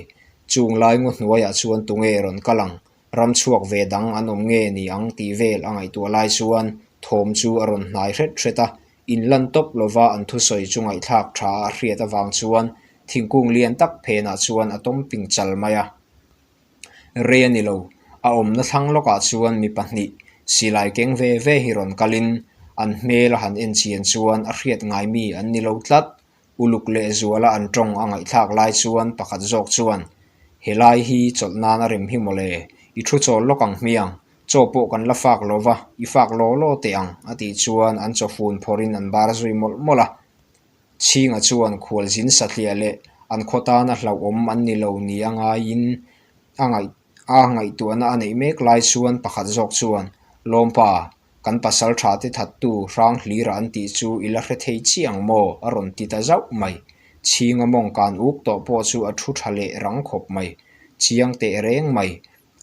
Chung lai ngaw hnuaiah chuan, "Tunge rawn kal ang? Ram chhuak ve dang an awm nge ni ang?" tih vel a ngaihtuah lai chuan thawm chu a rawn hnai hret hret a. Inlan tawp lova an thusawi chu ngaihthlak ṭha a hriat avang chuan thingkung lian tak phenah chuan a tawm ping chal mai a. Rei a ni lo, a awmna thlang lawkah chuan mi pahnih silai keng ve ve hi rawn kalin an hmel a han en chian chuan a hriat ngai mi an ni lo tlat. Uluk leh zuala an ṭawng a ngaihthlak lai chuan pakhat zawk chuan, "Helai hi chawlh nan a rem hi mawle, i thu chawl lawk ang hmiang, chaw pawh kan la fak lo va, i fak law law teh ang," a tih chuan an chaw fun phawrhin an bar zui mawlh mawlh a. Chhinga chuan khualzin satliah leh an khaw tana hlauhawm an ni lo ni a ngaiin a ngai-, a ngaihtuahna a neih mek lai chuan pakhat zawk chuan, "Lawmpa, kan pasalṭha te thattu Hranghlira an tih chu i la hre thei chiang maw?" a rawn ti ta zauh mai. Chhinga mawng kan uk tawh pawh chu a thu ṭha leh rang khawp mai. Chiang teh reng mai.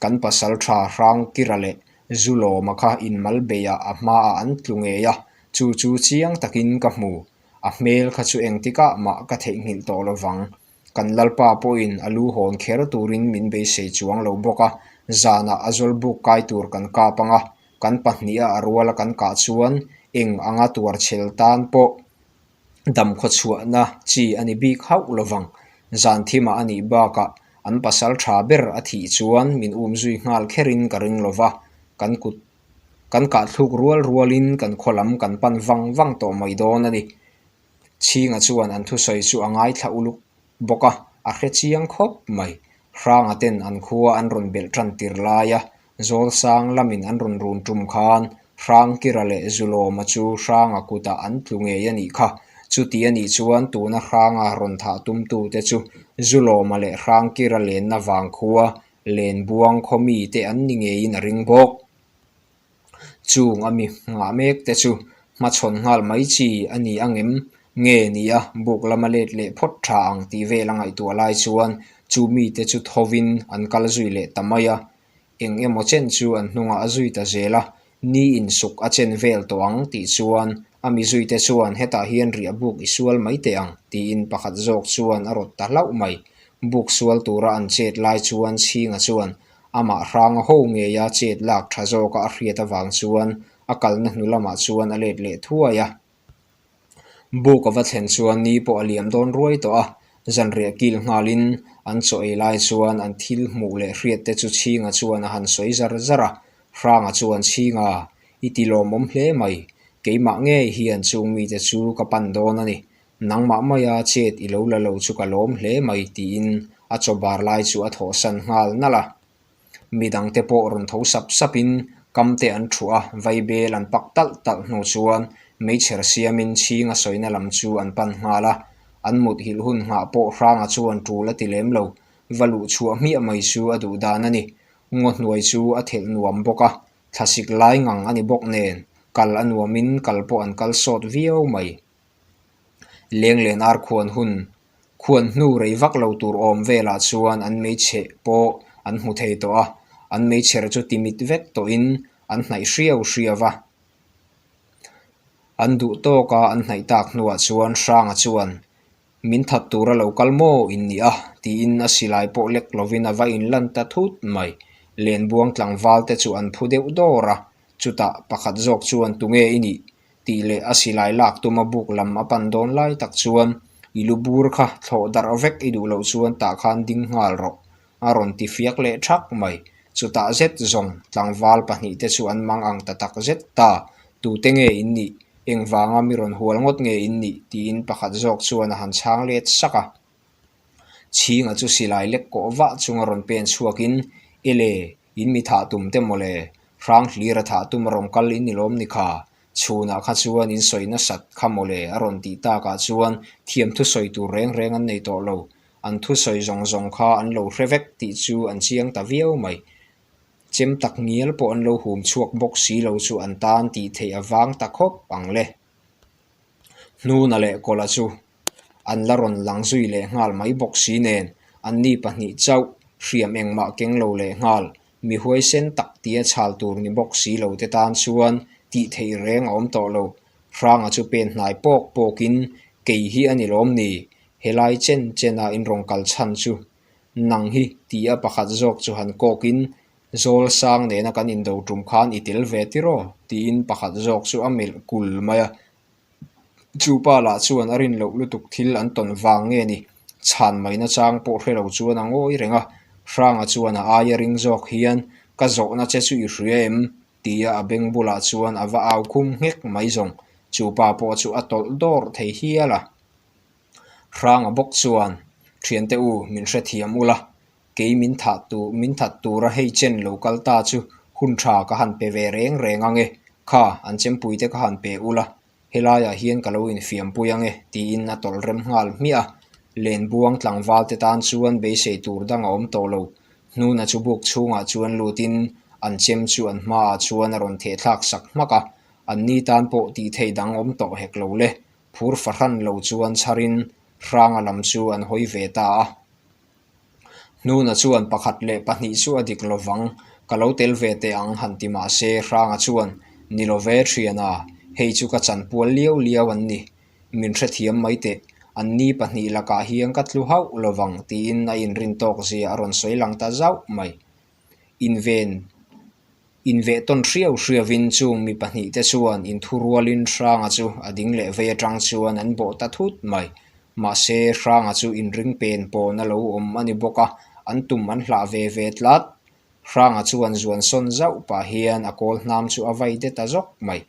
Kan pasalṭha Hrangkira leh Zulawma kha inmal beiah a hmaah an tlu ngei a, chu chu chiang takin ka hmu. A hmel kha chu engtikah mah ka theihnghilh tawh lo vang. Kan lalpa pawhin a lu hawn kher turin min beisei chuang lo bawk a, zanah a zawlbuk kai tur kan kap ang a, kan pahniha a ruala kan kah chuan eng anga tuar chhel tan pawh dam khawchhuahna chi a ni bik hauh lo vang. Zan thima a nih bakah an pasalṭha ber a thih chuan min um zui nghal kherin ka ring lo va, kan kut, kan kah thluk rual rualin kan khaw lam kan pan vang vang tawh mai dawn a ni. Chhinga chuan an thusawi chu a ngaithla uluk bawk a, a hre chiang khawp mai. Hranga ten an khua an rawn belh ṭan tir lai a, Zawlsang lamin an rawn run tum khan Hrangkira leh Zulawma chu Hranga kutah an tlu ngei a nih kha. Chuti a nih chuan tuna Hranga rawn thah tumtute chu Zulawma leh Hrangkira lenna vang khua Lenbuang khaw mite an ni ngeiin a ring bawk. Chung a mi nghah mek te chu hmachhawn nghal mai chi a ni ang em? Nge nia buk lama let leh phawt ṭha ang tih vel a ngaihtuah lai chuan chu mite chu thovin an kal zui leh ta mai a. Eng emaw chen chu an hnungah a zui ta zel a, ni insuk a chen vel tawh ang tih chuan a mi zui te chuan, "Hetah hian riahbuk i sual mai teh ang," tiin pakhat zawk chuan a rawt ta hlauh mai. Buk sual tura an chet lai chuan Chhinga chuan amah Hranga ho ngeia chet lak ṭha zawka a hriat avang chuan a kalna hnu lamah chuan a let leh thuai a. Buk a va thlen chuan ni pawh a liam dawn ruai tawh a, zanriah kil nghalin an chaw ei lai chuan an thil hmuh leh hriat te chu Chhinga chuan a han sawi zar zar a. Hranga chuan, "Chhinga, i ti lawmawm hle mai, keimah ngei hian chung mite chu ka pan dawn a ni, nangmah maia chet i lo la lo chu ka lawm hle mai," tiin a chaw bar lai chu a thawhsan nghal nalh a. Midangte pawh rawn tho sap sapin kam te an ṭhu a, vaibel an pak talh talh hnu chuan meichher siamin Chhinga sawina lam chu an pan nghal a. An mut hilh hun nghah pawh Hranga chuan tul a ti lem lo, va luh chhuah hmiah mai chu a duh dan a ni. Ngawhnuai chu a thelh nuam bawk a, thlasik lai ngang a ni bawk nen, kal a nuamin kal pawh an kal sawt viau mai. Lenglen ar khuan hun, khuan hnu rei vak lo tur awm velah chuan an meichhe pawh an hmu thei tawh a, an meichher chu timit vek tawhin an hnaih hriau hriau va. An duh tawka an hnaih tak hnuah chuan Hranga chuan, "Min that tura lo kal maw in ni a?" tiin a silai pawh lek lovin a va inlan ta thut mai. Lenbuang tlangval te chu an phu deuh dawr a, chutah pakhat zawk chuan, "Tunge i nih?" tih leh a silai lak tuma buk lam a pan dawn lai tak chuan, "I lu bur kha thlawh darh vek i duh loh chuan tah khan ding nghal rawh," a rawn ti fiak leh thak mai. Chutah zet zawng tlangval pahnih te chu an mangang ta tak zet ta. "Tute nge in nih? Engvanga mi rawn hual ngawt nge in nih?" tiin pakhat zawk chuan a han chhang let sak a. Chhinga chu silai lek kawh vah chunga rawn pen chhuakin, "Ele, in mi thah tum te maw le? Hranghlira thah tuma rawn kal in ni lawm ni kha. Chhunah kha chuan in sawi nasat kha maw le?" a rawn tih takah chuan thiam thusawi tur reng reng an nei tawh lo. An thusawi zawng zawng kha an lo hre vek tih chu an chiang ta viau mai. Chem tak ngial pawh an lo hum chhuak bawk si lo chu an tan tih theih a vang ta khawp ang le. Hnuna leh Kawla chu an la rawn lang zui leh nghal mai bawk si nen, anni pahnih chauh hriam engmah keng lo leh nghal, mi huaisen tak tia chhal tur ni bawk si lo te tan chuan tih theih reng a awm tawh lo. Hranga chu pen hnai pawk pawkin, "Kei hi a ni lawm ni? Helai chen chena in rawn kal chhan chu nang hi," tia pakhat zawk chu han kawkin, "Zawlsang nena kan indo tum khan i tel ve tiraw," tiin pakhat zawk chu a melh kul mai a. Chu pa lah chuan a rin loh lutuk thil an tawn vang nge ni, chhan maina chang pawh hre lo chuan a ngawi reng a. Hranga chuan a aia ring zawk hian, "Ka zawhna che chu i hria em?" tia a beng bulah chuan a va au khum nghek mai zawng. Chu pa pawh chu a tawlh dawr thei hial a. Hranga bawk chuan, "Ṭhiante u, min hrethiam ula, kei min that tu, min that tura hei chen lo kal ta chu hun ṭha ka han pe ve reng reng ang e, kha an chempui te ka han pe ula, Helaiah hian ka lo infiampui ang e, tiin a tawlh rem nghal hmiah a. Lenbuang tlangval te tan chuan beisei tur dang a awm tawh lo. Hnuna chu buk chhungah chuan lutin an chem chu an hmaah chuan a rawn theh thlak sak hmak a. Anni tan pawh tih theih dang awm tawh hek lo le. Phur fahran lo chuan chharin Hranga lam chu an hawi ve ta a. Hnuna chuan pakhat leh pahnih chu a dik lo vang, ka lo tel ve teh ang han ti mah se, Hranga chuan, "Ni lo ve ṭhian a, hei chu ka chanpual liau liau an ni. Min hrethiam mai teh, anni pahnih lakah hian ka tlu hauh lo vang," tiin a inrin tawk zia a rawn sawi lang ta zauh mai. Inven, inveh tawn hriau hriauin chung mi pahnih te chuan inthurualin Hranga chu a ding leh vei aṭang chuan an bawh ta thut mai. Mahse, Hranga chu inring pen pawn a lo awm a ni bawk a, an tum an hlah ve ve tlat. Hranga chuan zuan sawn zauh pah hian a kawl hnam chu a vai det ta zawk mai.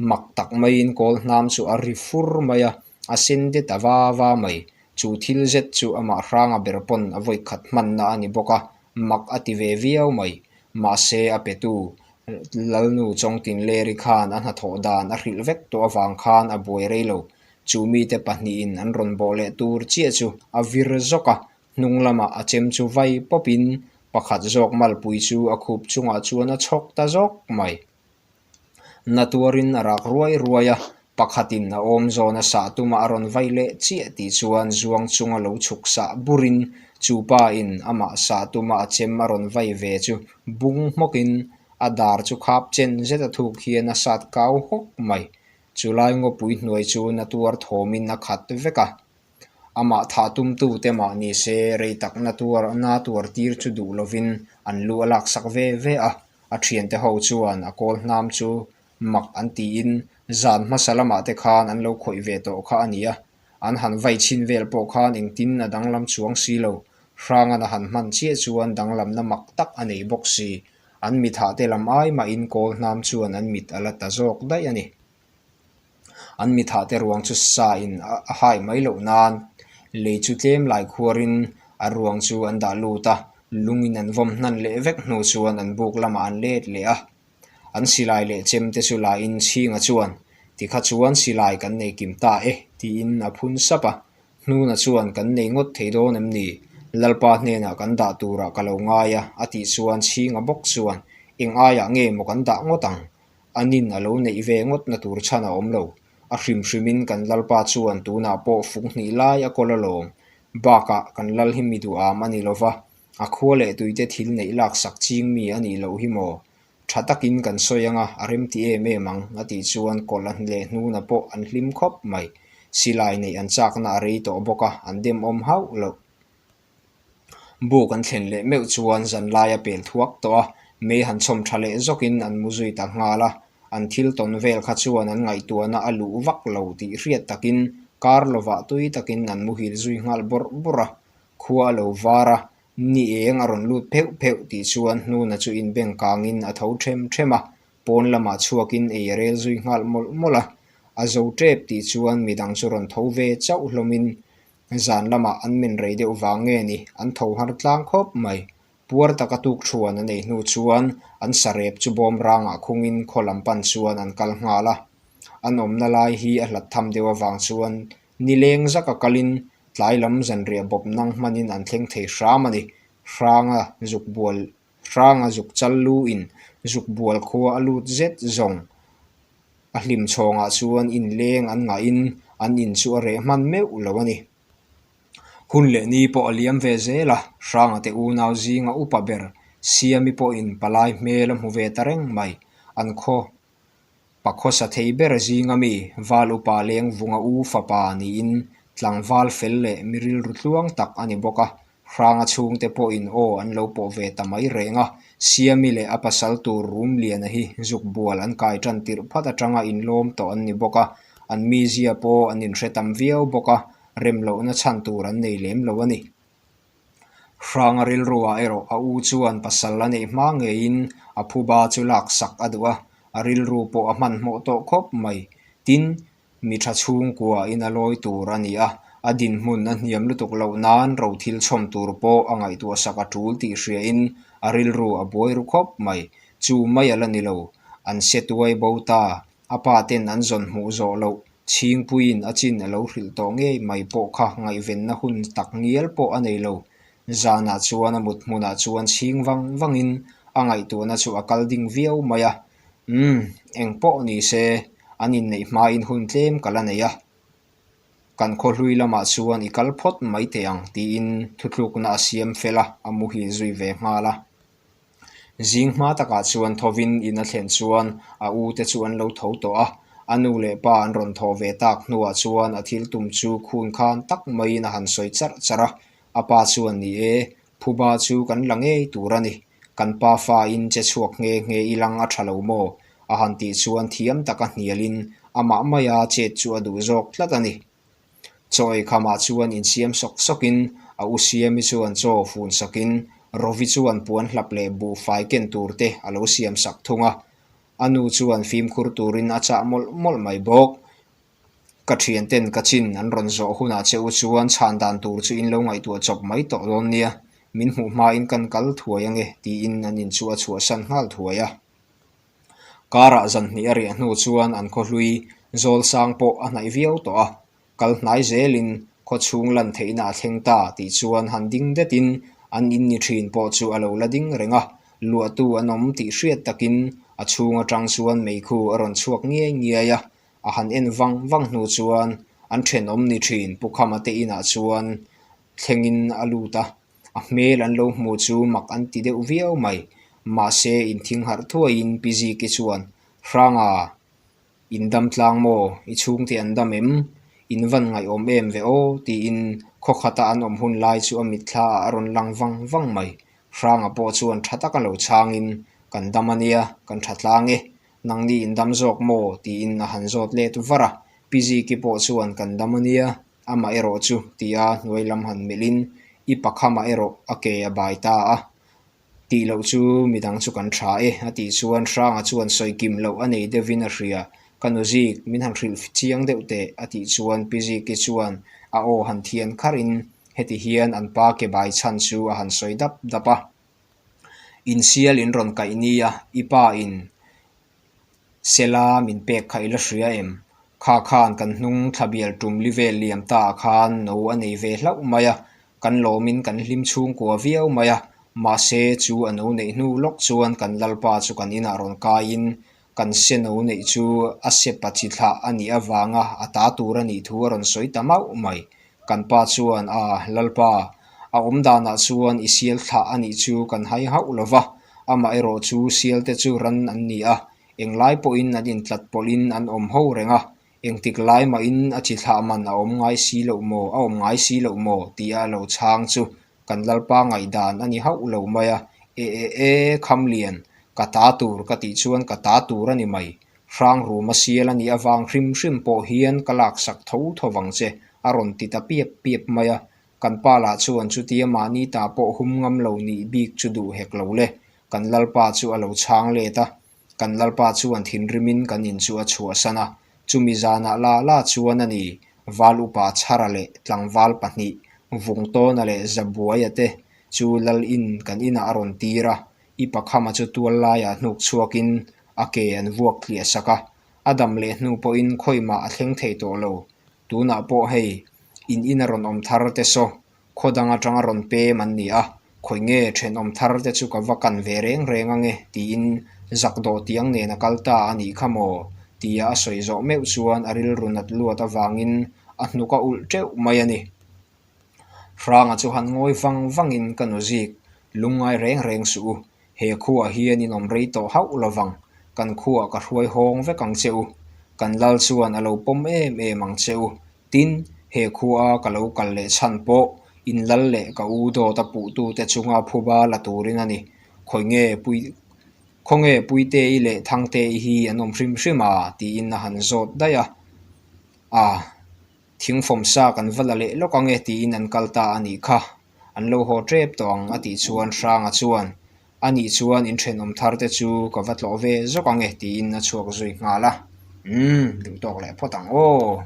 Mak tak maiin kawl hnam chu a ri fur mai a, a sen det ta va va mai. Chu thil zet chu amah Hranga ber pawn a vawi khat hmanna a ni bawk a, mak a ti ve viau mai. Mahse, a petu Lalnu Chawngtinleri khan a hnathawh dan a hrilh vek tawh avang khan a buai rei lo. Chu mite pahnihin an rawn bawh leh tur chiah chu a vir zawk a, hnung lamah a chem chu vai pawpin pakhat zawk malpui chu a khup chungah chuan a chhawk ta zawk mai. Natuarin a rak ruai ruai a, pakhatin a awm zawna sahtuma a rawn vai leh chiah tih chuan zuang chunga lo chhuk sah burin chu pain amah sahtuma a chem a rawn vai ve chu bung hmawkin a dar chu khap chen zet a thuk hian a sat kau hawk mai. Chulai ngawpui hnuai chu natuar thawmin a khat vek a. Amah thah tumtute mah ni se, rei tak natuar, natuar tir chu duh lovin an lu a laksak ve ve a. A ṭhiante ho chuan a kawl hnam chu mak an tiin, zan hmasa lamah te khan an lo khawih ve tawh kha a ni a. An han vai chhin vel pawh khan engtin a danglam chuang si lo. Hrangan a han hman chiah chuan danglamna mak tak a nei bawk si. An mit hah te lam ai mahin kawl hnam chuan an mit a la ta zawk daih a ni. An mit hah te ruang chu sa in a, a hai mai loh nan, lei chu tlem lai khuarin a ruang chu an dah lut a, lungin an vawm hnan leh vek hnu chuan an buk lamah an let leh a. An silai leh chem te chu la in chhinga chuan, "Tikha chuan silai kan nei kim ta e," tiin a phun sap a. Hnuna chuan, "Kan nei ngawt thei dawn em ni? Lalpa hnenah kan dah turah ka lo ngai a," a tih chuan chhinga bawk chuan, "Eng aiah nge maw kan dah ngawt ang? Anin a lo neih ve ngawtna tur chhan a awm lo. A hrim hrimin kan Lalpa chuan tunah pawh fung hnih lai a kawl alawm. Bakah kan lal hi mi duham a ni lo va. A khua leh tuite thil neih laksak ching mi a nih loh hi maw? Ṭha takin kan sawi anga, a remti em em ang," a tih chuan kawlh a leh hnuna pawh an hlim khawp mai. Silai neih an chakna a rei tawh bawk a, an demawm hauh loh. Buk an thlen leh meuh chuan zanlai a pel thuak tawh a, mei han chhawm ṭha leh zawkin an mu zui ta nghal a. An thil tawn vel kha chuan an ngaihtuahna a luh vak lo tih hriat takin kar lovah tui takin an muhil zui nghal bawrh bawrh a. Khua a lo var a, ni eng a rawn lut pheuh pheuh tih chuan hnuna chu inbeng kangin a tho ṭhem ṭhem a, pawn lamah chhuakin ei a rel zui nghal mawlh mawlh a. A zo ṭep tih chuan midang chu rawn tho ve chauh hlawmin, zan lamah an men rei deuh vang nge ni, an tho har tlang khawp mai. Puar taka tuk thuan a nei hnu chuan an sarep chu bawm rangah khungin khaw lam pan chuan an kal nghal a. An awmna lai hi a hlat tham deuh avang chuan ni leng zaka kalin tlai lam zanriah bawp nang hmanin an thleng thei hram a ni. Hranga zuk bual, Hranga zuk chal luin zuk bual khua a lut zet zawng. A hlim chhawngah chuan inleng an ngahin an in chu a reh hman meuh lo a ni. Hun leh ni pawh a liam ve zel a, Hranga te unau zinga upa ber Siami pawhin palai hmel a hmu ve ta reng mai. An khaw, pa khawsa thei ber zinga mi, val upa leng vunga u fapa niin tlangval fel leh mi rilru tluang tak a ni bawk a. Hranga chhungte pawhin aw an lo pawh ve ta mai reng a. Siami leh a pasal tur rum liana hi zuk bual an kai ṭan tirh phat aṭanga inlawm tawh an ni bawk a. An mizia pawh an inhre tam viau bawk a, rem lohna chhan tur an nei lem lo a ni. Hranga rilruah erawh a u chuan pasal a neih hma ngeiin a phuba chu laksak a duh a, a rilru pawh a hmanhmawh tawh khawp mai. Tin, mi ṭha chhungkua in a lawi tur a ni a, a dinhmun a hniam lutuk loh nan ro thil chhawm tur pawh a ngaihtuahsak a tul tih hriain a rilru a buai ru khawp mai. Chu mai a la ni lo, an se tuai bo ta, a paten an zawn hmuh zawh loh, Chhingpuiin a chin a lo hrilh tawh ngei mai pawh kha ngaihvenna hun tak ngial pawh a nei lo. Zanah chuan a mut hmunah chuan chhing vang vangin a ngaihtuahna chu a kal ding viau mai a. Um, engpawh ni se, an inneih hmain hun tlem ka la nei a. Kan khaw hlui lamah chuan i kal phawt mai teh ang, tiin thutlukna a siam fel a, a muhil zui ve nghal a. Zing hma takah chuan thovin in a thlen chuan a u te chu an lo tho tawh a, a nu leh pa an rawn thaw ve tak hnuah chuan a thil tum chu khun khan tak maiin a han sawi char char a. A pa chuan, "Ni e, phuba chu kan la ngei tur a ni. Kan pa fain che chhuak nge nge i lang a ṭha lo maw?" a han tih chuan thiam taka hnialin amah maia chet chu a duh zawk tlat a ni. Chaw ei khamah chuan insiam sawk sawkin a u Siami chuan chaw fun sakin Rovi chuan puan hlap leh buhfai ken tur te a lo siam sak thung a. A nu chuan fimkhur turin a chah mawlh mawlh mai bawk. Ka ṭhianten ka chin an rawn zawh hunah che u chuan chhan dan tur chu in lo ngaihtuah chawp mai tawh dawn nia, min hmuh hmain kan kal thuai ange, tiin an in chu a chhuahsan nghal thuai a. Karah zan hnih a riah hnu chuan an khaw hlui Zawlsang pawh a hnaih viau tawh a, kal hnai zelin khaw chhung lan theihna a thleng ta tih chuan han ding detin an in ni ṭhin pawh chu a lo la ding reng a, luahtu an awm tih hriat takin a chhung aṭang chuan meikhu a rawn chhuak ngiai ngiai a, a han en vang vang hnu chuan an ṭhenawm ni ṭhin Pu Khama te inah chuan thlengin a lut a. A hmel an lo hmu chu mak an ti deuh viau mai. Mahse, inthinghar thuaiin Pi Ziki chuan, "Hranga, in dam tlang maw? I chhungte an dam em? In van ngaihawm em ve aw," tiin khaw khata an awm hun lai chu a mitthla ah a rawn lang vang vang mai. Hranga pawh chuan ṭha taka lo chhangin, "Kan dam a nia, kan ṭha tlang e, nangni in dam zawk maw?" tiin a han zawt let var a. Pi Ziki pawh chuan, "Kan dam a nia, amaherawhchu," tia hnuai lam han melhin, "I Pa Khama erawh a ke a bai ta a. Tih loh chu midang chu kan ṭha e," a tih chuan Hranga chuan sawi kim loh a nei deuhin a hria. "Ka nu Zik, min han hrilh chiang deuh teh," a tih chuan Pi Ziki chuan a aw han thian kharin heti hian an pa ke bai chhan chu a han sawi dap dap a. "Insial in rawn kaih nia, i pa in sela min pek kha i la hria em? Kha khan kan hnung thlabial tum li vel liam ta khan no a nei ve hlauh mai a, kan lawmin kan hlim chhungkua viau mai a, mahse, chu a no neih hnu lawk chuan kan Lalpa chu kan inah rawn kaiin kan se no neih chu a sepa chi thlah a nih avanga a ta tur a nih thu a rawn sawi ta mauh mai. Kan pa chuan, 'A, Lalpa, a awm danah chuan i sial thlah a nih chu kan hai hauh lo va. Amaherawhchu sialte chu ran an ni a, englai pawhin an intlat pawlhin an awm ho reng a, engtik lai mahin a chi thlah man a awm ngai si loh maw, a awm ngai si loh maw?' tia a lo chhang chu kan Lalpa ngaihdan a ni hauh lo mai a. E, e, e, Khamlian, ka ta tur ka tih chuan ka ta tur a ni mai. Hrang ruma sial a nih avang hrim hrim pawh hian ka laksak tho tho vang che," a rawn ti ta piap piap mai a. Kan pa lah chuan chutia mahni ta pawh hum ngam lo nih bik chu duh hek lo le, kan Lalpa chu a lo chhang let a. Kan Lalpa chuan thinrimin kan in chu a chhuahsan a. Chumi zanah la la chuan a ni, Val Upa Chhara leh tlangval pahnih, Vungtawna leh Zabuaia te chu lal in kan inah a rawn tir a. I Pa Khama chu tual laiah hnuk chhuakin a ke an vuak tliah sak a. A dam leh hnu pawhin khawi mah a thleng thei tawh lo. Tunah pawh hei, in in a rawn awm thar te saw, khaw dang aṭanga rawn pem an ni a, khawi nge ṭhenawm thar te chu ka va kan ve reng reng ange, tiin zakdawh tiang nen a kal ta a nih kha maw, tia a sawi zawh meuh chuan a rilru nat luat avangin a hnuk a ulh teuh mai a ni. Hranga chu han ngawi vang vangin, "Ka nu Zik, lungngai reng reng suh u. He khuaah hian in awm rei tawh hauh lovang. Kan khuaah ka hruai hawng vek ang che u. Kan lal chuan a lo pawm em em ang che u. Tin, he khuaa ka lo kal leh chhan pawh in lal leh ka u dawta puhtute chunga phuba la turin a ni. Khawi nge Pui, khaw nge Puite i leh Thangte i hi an awm hrim hrim a?" tiin a han zawt daih a. "A, thingfawm sa kan va la leh lawk ange," tiin an kal ta a nih kha. "An lo haw tep tawh ang," a tih chuan Hranga chuan, "A nih chuan in ṭhenawm thar te chu ka va tlawh ve zawk ange," tiin a chhuak zui nghal a. "Um, duhtawk leh phawt ang aw."